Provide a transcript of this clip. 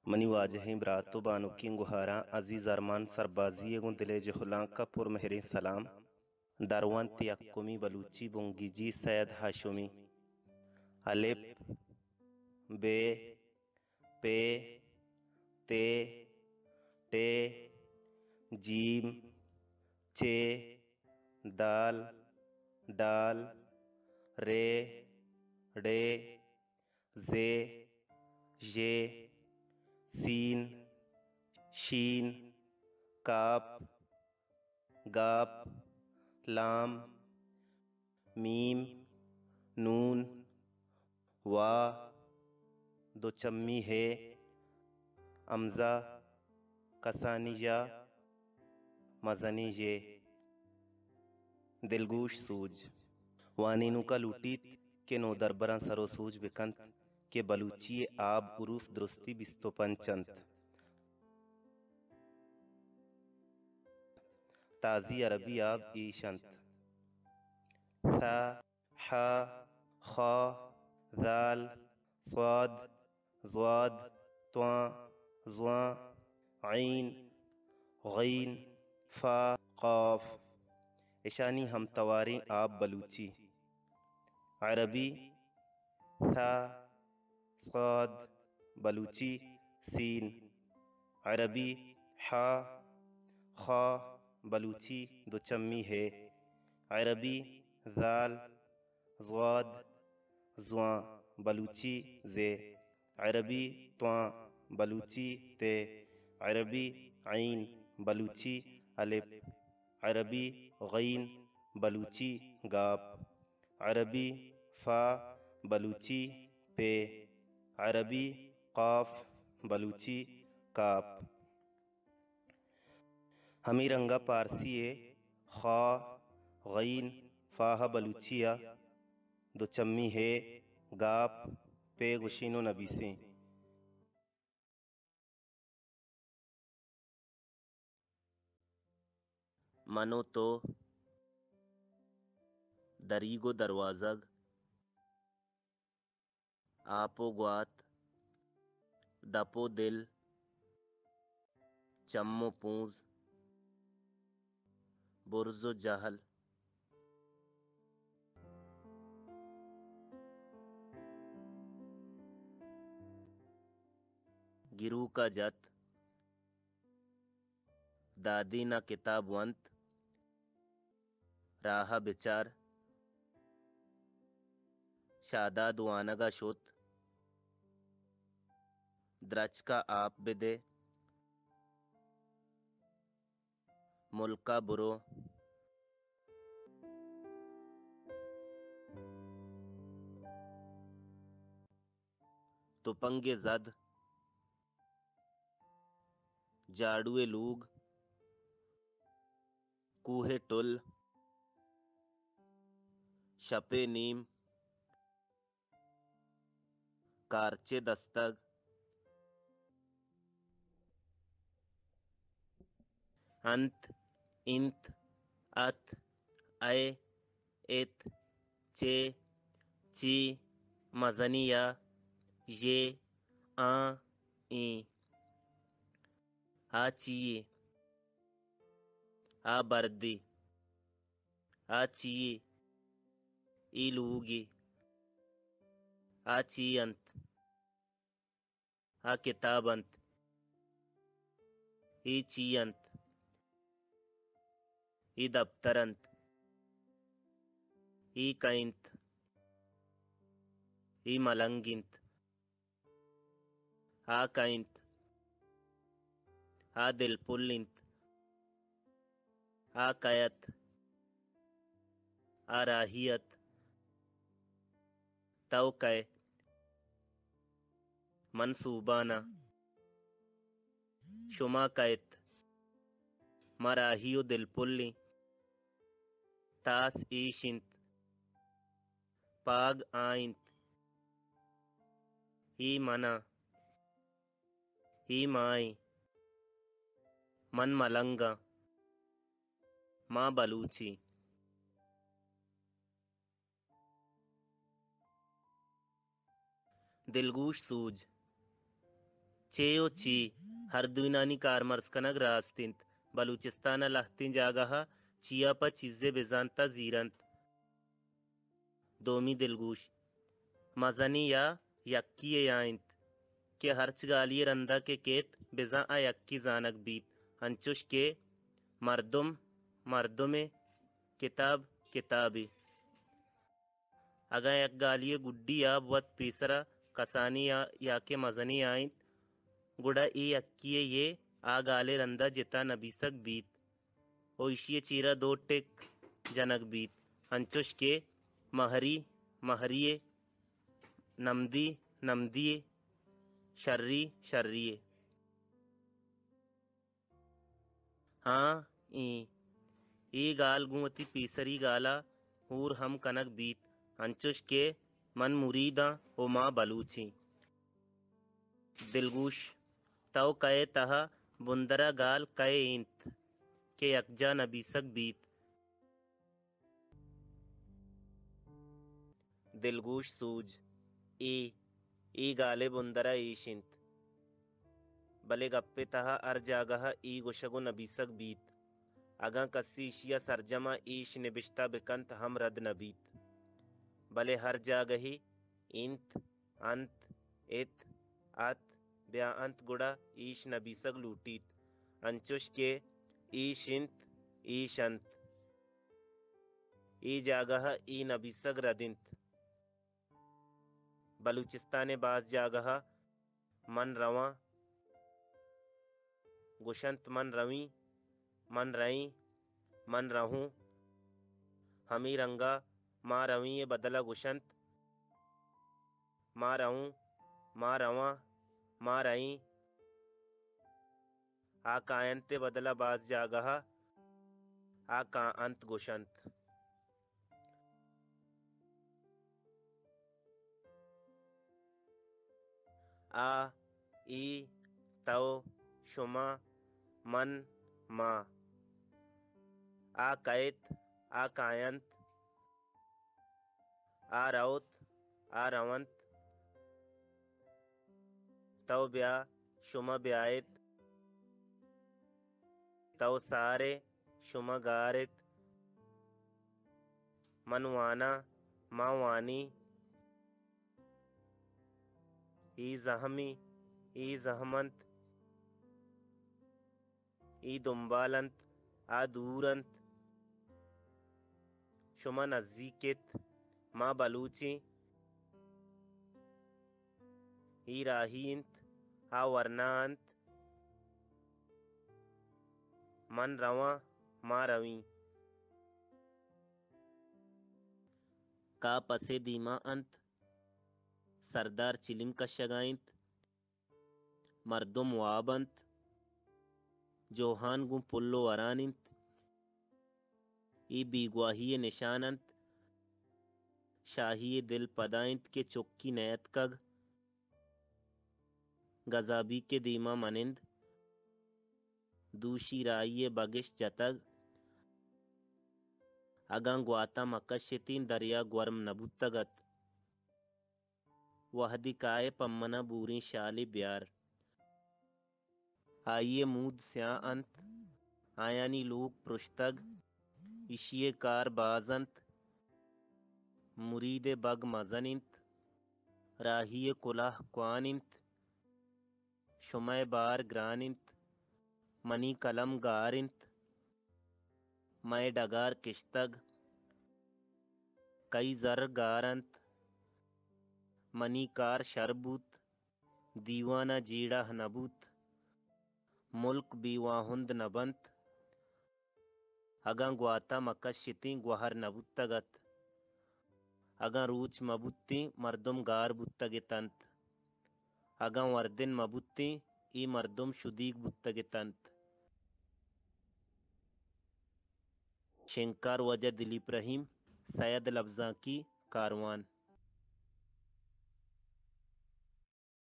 منی واجہیں برات ءُ بانکیں گہاراں، عزیز ارمان سربازی ءِ گوں دل ءِ جہلانک ءَ پرمہریں سلام۔ درونت یکمی بلوچی بنگیجی سید ہاشمی۔ الپ، بے، پے، تے، ٹے، جیم، چے، دال، ڈال، رے، ڑے، زے، ژے، سین، شین، کاپ، گاپ، لام، میم، نون، وا، دوچمی ہے، ہمزہ، کسانی ژا، مزنیں ژے۔ دلگوش سوج۔ وانینوکا لوٹیت کہ نودربراں سر ءُ سوج بکنت کہ بلوچی ءِ آب حروف درستی بیست ءُ پنچ انت۔ تازی عربی آب ایش انت: ثا، حا، خا، ذال، صاد، ضاد، تواں، زواں، عین، غین، فا، قاف۔ اشانی ہمتواریں آب بلوچی: عربی ثا، صاد، بلوچی سین، عربی حا، خا، بلوچی دوچمی ہے، عربی ذال، ضاد، زواں، بلوچی زے، عربی تواں، بلوچی تے، عربی عین، بلوچی الپ، عربی غین، بلوچی گاپ، عربی فا، بلوچی پے، عربی قاف، بلوچی کاپ۔ ہمے رنگ ءَ پارسی ءِ خا، غین، فا ءَ بلوچی ءَ دوچمی ہے، گاپ، پے گوشین ءُ نبیسیں۔ من ءُ تو، دریگ ءُ دروازگ، آپ ءُ گوات، دپ ءُ دل، چم ءُ پونز، برز ءُ جہل۔ گروک ءَ جت، دادین ءَ کتاب ونت، راہ ءَ بچار۔ شاداد وانگ ءَ شت۔ درچک ءَ آپ بدے۔ ملک ءَ برو۔ تپنگ ءِ زد، جاڑو ءِ لوگ، کوہ ءِ ٹل، شپ ءِ نیم، کارچ ءِ دستگ۔ انت، انت، ات، ائے، ات، چے، چی، مزنی ءَ، ژے، آں، ایں۔ آ چی یے؟ آ بردے۔ آ چی یے؟ اے لوگے۔ آ چی انت؟ آ کتاب انت۔ اے چی انت؟ اے دپتر انت۔ اے کئے انت؟ اے ملنگ انت۔ آ کئے انت؟ آ دلپل انت۔ آ کئے ات؟ آ راہی ات۔ تو کئے؟ من سوبان آں۔ شما کئے ات؟ ما راہی ءُ دلپل ایں۔ تاس ایش انت۔ پاگ آ انت۔ اے من آں۔ اے ما ایں۔ من ملنگ آں۔ ما بلوچ ایں۔ دلگوش سوج۔ چے ءُ چی، ہر دوئینانی کارمرز کنگ راست اِنت۔ بلوچستان ءِ لہتیں جاگہ ءَ چیا پہ چیزے بزانت ءَ زیر اَنت۔ دومی دلگوش، مزنی یا یکی ءِ یا اِنت کہ ہرچ گالی ءِ رند ءَ کہ کیت، بزاں آ یکی زانگ بیت، انچوش کہ مردم، مردمے، کتاب، کتابے۔ اگاں یک گالی ءِ گڈی آب وت پیسر ءَ کسانی یا، یا کہ مزنی آ اِنت، گڑا اے یکی ءِ یے آ گال ءِ رند ءَ جتا نبیسگ بیت ءُ ایشی ءِ چیرا دو ٹک جنگ بیت، انچوش کہ مہری، مہری ءِ، نمدی، نمدی ءِ، شری، شری ءِ۔ ہاں، ایں۔ اے گال گوں وتی پیسری گال ءَ ہور ہم کنگ بیت، انچوش کہ من مرید آں ءُ ما بلوچ ایں۔ دلگوش، تو کئے تہ ءَ بندر ءَ گال کئے اِنت کہ یکجاہ نبیسگ بیت؟ دلگوش سوج، اے، اے گال ءِ بندر ءَ ایش اِنت۔ بلے گپ ءِ تہ ءَ ہر جاگہ ءَ اے گوشگ ءُ نبیسگ بیت۔ اگاں کسے ایشی ءَ سرجم ءَ ایش نبشتہ بہ کنت ہم رد نہ بیت۔ بلے ہر جاگہے اِنت، اَنت، اِت، اَت، بیا اَنت گڑا ایش نبیسگ لوٹیت۔ انچوش کہ ایش اِنت، ایش اَنت۔ اے جاگہ ءَ اے نبیسگ رد اِنت۔ بلوچستان ءِ باز جاگہ ءَ من رواں گوشنت من رویں، من رئیں، من رہوں۔ ہمے رنگ ءَ ما رویں ءِ بدل ءَ گوشنت ما رئوں، ما رواں، ما رئیں۔ آ کاینت ءِ بدل ءَ باز جاگہ ءَ آ کاں اَنت گوشنت۔ آ، اے، تو، شما، من، ما۔ آ کئیت، آ کاینت۔ آ رئوت، آ رئونت۔ تو بیا، شما بیایت۔ تو سار ئے، شما گار ات۔ من واناں، ما وانیں۔ اے زہمے، اے زہم انت۔ اے دمبال انت، آ دور انت۔ شما نزیک ات، ما بلوچیں۔ اے راہی انت، آ ورنا انت۔ من رواں، ما رویں۔ کا پسے دیما انت، سردار چلم کشگا انت۔ مردم واب انت، جوہان گوں پل و وران انت۔ اے بیگواہی ء نشان انت۔ شاہی ء دل پدا انت کہ چکی نیاتکگ۔ گزابیک ء دیما منند دوشی راہی ء بگش جتگ۔ اگاں گواتاں مکشتیں، دریا گورم نہ بوتگ ات۔ وہدے کائے پہ من ء بوریں شالے بیار۔ آئی ء مود سیاہ انت، آیانی لوگ پرشتگ، ایشی ء کار باز انت۔ مرید ء بگ مزن انت، راہی ء کلاہ کوان انت۔ شمئے بار گران انت، منی قلم گار انت۔ مئے ڈگار کشتگ، کئی زر گار انت۔ منی کار شر بوت، دیوان ء جیڑہ نہ بوت۔ ملک بے واہند نہ بنت۔ اگاں گواتاں مہ کشتیں، گوہر نہ بوتگ ات۔ اگاں روچ مہ بوتیں، مردم گار بوتگ اتنت۔ اگاں وردن مہ بوتیں، اے مردم شدیگ بوتگ اتنت۔ شنگکار واجہ دلیپ رحیم، سید لبزانکی کاروان۔